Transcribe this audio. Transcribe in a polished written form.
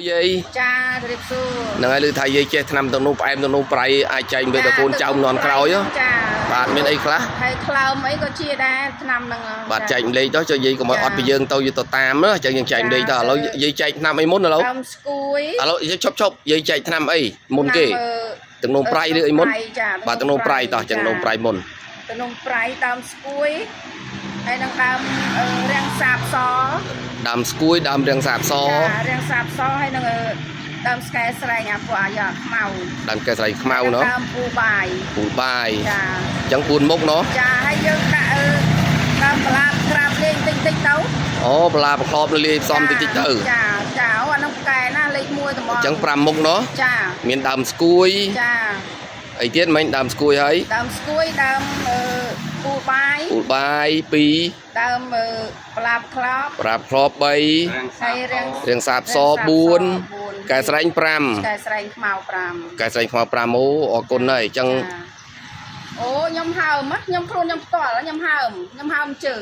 យាយ ចាជម្រាបសួរ ហ្នឹងហើយឮថាយាយចេះថ្នាំទាំងនោះផ្អែមទាំងនោះប្រៃអាចចែកម្លែកដល់កូនចៅជំនាន់ក្រោយហ៎ ចា បាទមានអីខ្លះ ហើយក្លើមអីក៏ជាដែរឆ្នាំហ្នឹង បាទចែកម្លែកទៅចុះយាយកុំឲ្យអត់ពីយើងទៅយកទៅតាមណាអញ្ចឹងយើងចែកម្លែកទៅឥឡូវយាយចែកថ្នាំអីមុនឥឡូវ ដើមស្គួយ ឥឡូវយាយឈប់ឈប់យាយចែកថ្នាំអីមុនគេទាំងនំប្រៃឬអីមុន ចា បាទទាំងនំប្រៃតោះចឹងនំប្រៃមុន ទាំងនំប្រៃដើមស្គួយហើយនឹងដើមរាំងសាបស ដើមស្គួយដើមរាំងសាបស ចារាំងសាបសហើយនឹងដើមស្កែស្រែងអាពួកអាយ៉ាខ្មៅ ដើមកែស្រែងខ្មៅណោះ ដើមពូបាយ ពូលបាយ ចា អញ្ចឹង4មុខណោះ ចាហើយយើងដាក់ដើមបន្លាក្រាបលេងតិចតិចទៅ អូបន្លាប្រក្របលាយផ្សំតិចតិចទៅ ចាចាអូអានោះកែណាលេខ1ត្មង អញ្ចឹង5មុខណោះ ចា មានដើមស្គួយ ចា អីទៀតមិញដើមស្គួយហើយ ដើមស្គួយដើមអឺពូបាយ ពូលបាយ2 ដើមប្លាបក្រប ប្រាប់ក្រប3 ហើយរាំង រាងសាបស4កែស្រែង កែស្រែងខ្មៅ5 5កែស្រែងខ្មៅ5អូអរគុណហើយអញ្ចឹង អូខ្ញុំហើមខ្ញុំខ្លួនខ្ញុំផ្ទាល់ខ្ញុំហើមខ្ញុំហើមជើង